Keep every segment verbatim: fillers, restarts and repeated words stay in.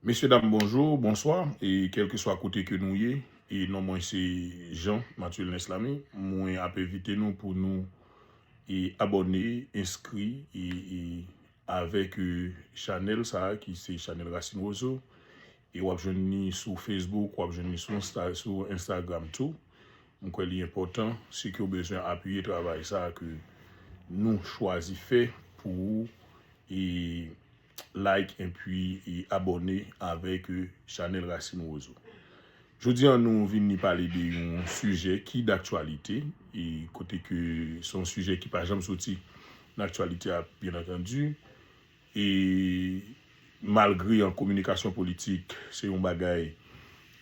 Mesye dam, bonjou, bonswa, e kèlkeswa kote ke nou ye, e non mwen se Jean Mathuel Neslamy, mwen ap envite nou pou nou e abòne, enskri e, e avèk e, chanèl sa a ki se chanèl Rasin Wozo. E w ap jwenn li sou Facebook, w ap jwenn li sou, Insta, sou Instagram tou. Mwen kwè li enpòtan, si ke w bezwen apiye travay sa a ke nou chwazi fè pou ou, e like epi e abòne avèk e chanèl Rasin Wozo. Jodi a nou vini pale de yon sijè ki daktyalite, e kote ke se yon sijè ki pa janm soti nan aktyalite a, byen antandi. E malgre an kominikasyon politik, se yon bagay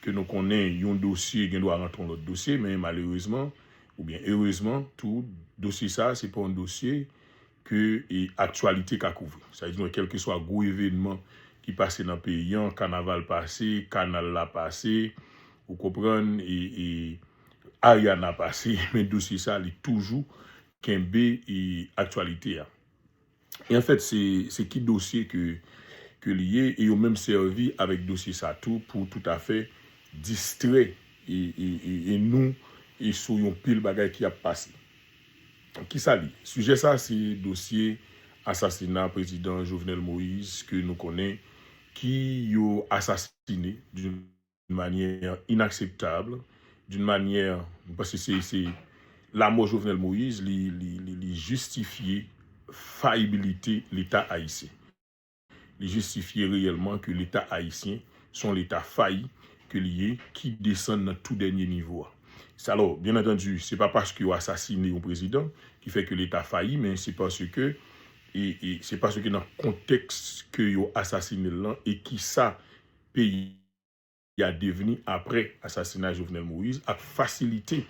ke nou konnen, yon dosye gen dwa rantre yon lòt dosye, men malerezman, oubyen erezman, tou, dosye sa a, se pa yon dosye ke e, aktyalite ka kouvri. Sa vle di, kèlkeswa gwo evènman ki pase nan peyi an, kanaval pase, kanal la pase, ou konprann, e, e Ariana pase, men dosye sa, li toujou kenbe e, aktyalite a. E anfèt, se, se ki dosye ke, ke li ye, e yo menm sèvi avèk dosye sa tou pou toutafè distrè e, e, e, e nou e sou yon pil bagay ki ap pase. Kisa li? Sijè sa se dosye asasina prezidan Jovenel Moïse ke nou konnen ki yo asasine d'une manière inakseptab, d'une manière, mwen panse se, se lanmò Jovenel Moïse, li, li, li, li jistifye fayibilite Leta ayisyen. Li jistifye reyèlman ke Leta ayisyen se yon Leta fayi ke li ye, ki desann nan tou dènye nivo a. Alò, byen antandi, se pa paske yo asasine yon prezidan ki fè ke Leta fayi, men se paske, e, e, se paske nan kontèks ke yo asasine l lan e kisa peyi a devni apre asasina Jovenel Moïse ak fasilite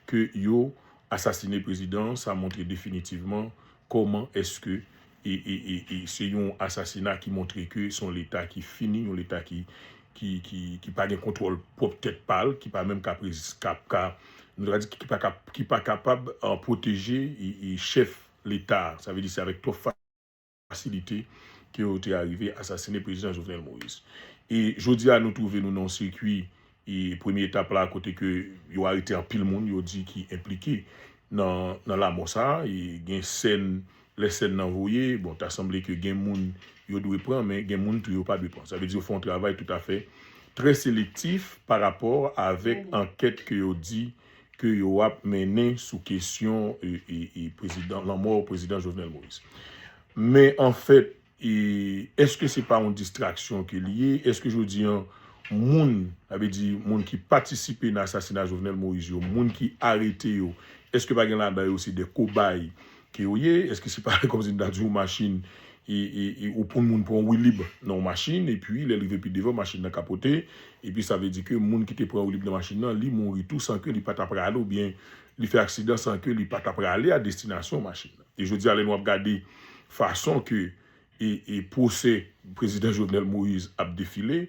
ke yo asasine prezidan an, sa montre definitivman kòman èske e, e, e, e se yon asasina ki montre ke se yon Leta ki fini, yon Leta ki, ki, ki, ki pa gen kontwòl pwòp tèt pa l, ki pa menm ka, ka, ka, nou ta di ki pa, ka, ki pa kapab uh, pwoteje e, e chèf Leta a. Sa vle di se avèk twòp fasilite ke yo te arive asasine prezidan Jovenel Moïse. E jodi a, nou twouve nou nan yon sikwi e premye etap la, kote ke yo arete anpil moun, yo di ki enplike nan, nan lanmò sa a. E gen sèn, lè sèn nan voye, bon, ta sanble ke gen moun yo dwe pran, men gen moun tou yo pa dwe pran. Sa vle di yo fè yon travay toutafè trè selektif pa rapò avèk ankèt ke yo di ke yo ap mennen sou kesyon e, e, e prezidan, lanmò prezidan Jovenel Moïse. Men anfèt, e, èske se pa yon distraksyon ke li ye? Èske jodi an, moun, sa vle di moun ki patisipe nan asasina Jovenel Moïse yo, moun ki arete yo, èske pa gen ladan yo se de kobay ke yo ye? Èske se pa kòmsi m ta di yon machin e, e, e, ou pran moun pran wilib nan yon machin, epi lè l rive pi devan, machin nan kapote, epi sa vle di ke moun ki te pran wilib nan machin nan, li mouri tou san ke li pa ta prale, oubyen li fè aksidan san ke li pa ta prale a destinasyon machin nan. E jodi a, lè nou ap gade fason ke e, e pwosè prezidan Jovenel Moïse ap defile,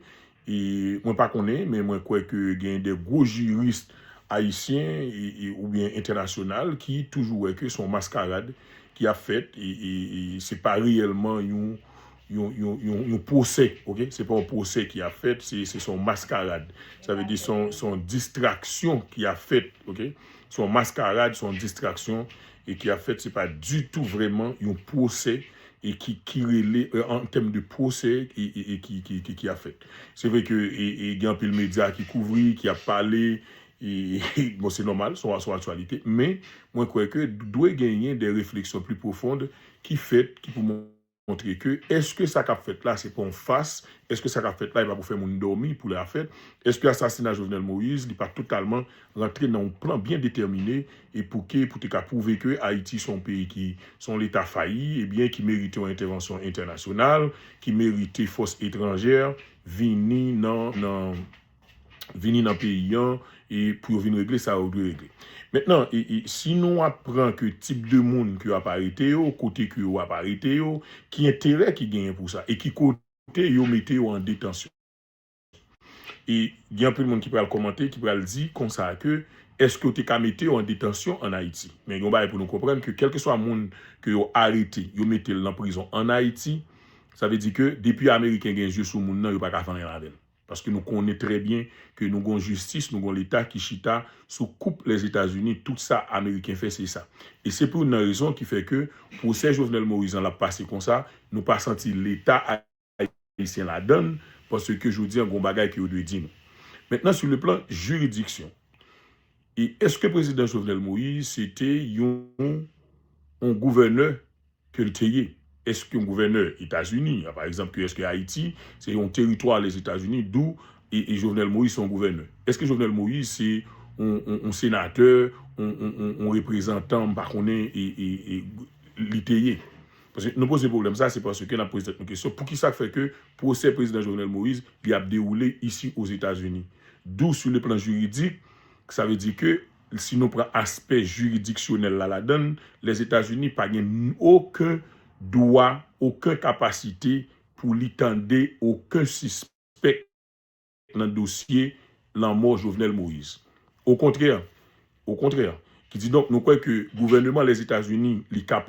e mwen pa konnen, men mwen kwè ke gen de gwo jiris ayisyen e, e, oubyen entènasyonal ki toujou wè ke se yon maskarad ki ap fèt, e, e, e se pa reyèlman yon, yon, yon, yon, yon pwosè, oke? Se pa yon pwosè ki ap fèt, se, se, se yon maskarad. Sa vle di se yon, se yon distraksyon ki ap fèt, oke? Se yon maskarad, se yon distraksyon e ki ap fèt, se pa ditou vrèman yon pwosè e ki, ki rele, e, an tèm de pwosè e, e, e ki, ki, ki, ki ap fèt. Se vre ke e, e, gen anpil medya ki kouvri, ki ap pale, e, e, bon, se nòmal, se yon, se yon aktyalite, men mwen kwè ke dwe genyen de refleksyon pli pwofond ki fèt, ki pou montre ke èske sa k ap fèt la, se pa yon fas, èske sa k ap fèt la, e pa pou fè moun dòmi pou lè a fèt, èske asasina Jovenel Moïse, li pa totalman rantre nan yon plan byen detèmine e pou ke, pou te ka pwouve ke Ayiti se yon peyi ki, se yon Leta fayi, ebyen, ki merite yon entèvansyon entènasyonal, ki merite fòs etranjè vini nan, nan, vini nan peyi an e pou yo vin regle sa yo dwe regle. Mentnan, e, e, si nou ap pran ke tip de moun ke yo ap arete yo, kote ke yo ap arete yo, ki enterè ki genyen pou sa, e ki kote yo mete yo an detansyon. E gen anpil moun ki pral kòmante, ki pral di konsa ke, èske yo te ka mete yo an detansyon ann Ayiti? Men gen yon bagay pou nou konprann ke kèlkeswa moun ke yo arete, yo mete l nan prizon ann Ayiti, Sa vle di ke depi Ameriken gen zye sou moun nan, yo pa ka fè anyen ladan l. Paske nou konnen trè byen ke nou gon jistis, nou gon leta ki chita sou koup Lèzetazini, tout sa Ameriken fè se sa. E se pou youn nan rezon ki fè ke pwosè Jovenel Moïse an l ap pase konsa, nou pa santi leta ayisyen ladan l, paske jodi an gon bagay ke yo dwe di nou. Mentnan, sou le plan jiridiksyon, e èske prezidan Jovenel Moïse se te yon, yon gouvènè ke l te ye? Èske yon gouvènè Etazini, pa egzanp, ke èske Ayiti se yon teritwa Lèzetazini, dou e, e Jovenel Moïse se yon gouvènè? Èske Jovenel Moïse se yon, yon, yon senatè, yon, yon, yon, yon reprezantan, m pa konnen, e, e, e, li te ye? Paske nou poze pwoblèm sa, se paske n ap poze tèt nou kesyon, poukisa k fè ke pwosè prezidan Jovenel Moïse, li ap dewoule isi Ozetazini? Dou, sou le plan jiridik, sa vle di ke si nou pran aspè jiridiksyonèl la ladan l, Lèzetazini pa gen okenn dwa, okenn kapasite pou li tande okenn sispèk nan dosye lanmò Jovenel Moïse. Okontrè, okontrè, ki di donk nou kwè ke gouvèneman Lèzetazini, li kapab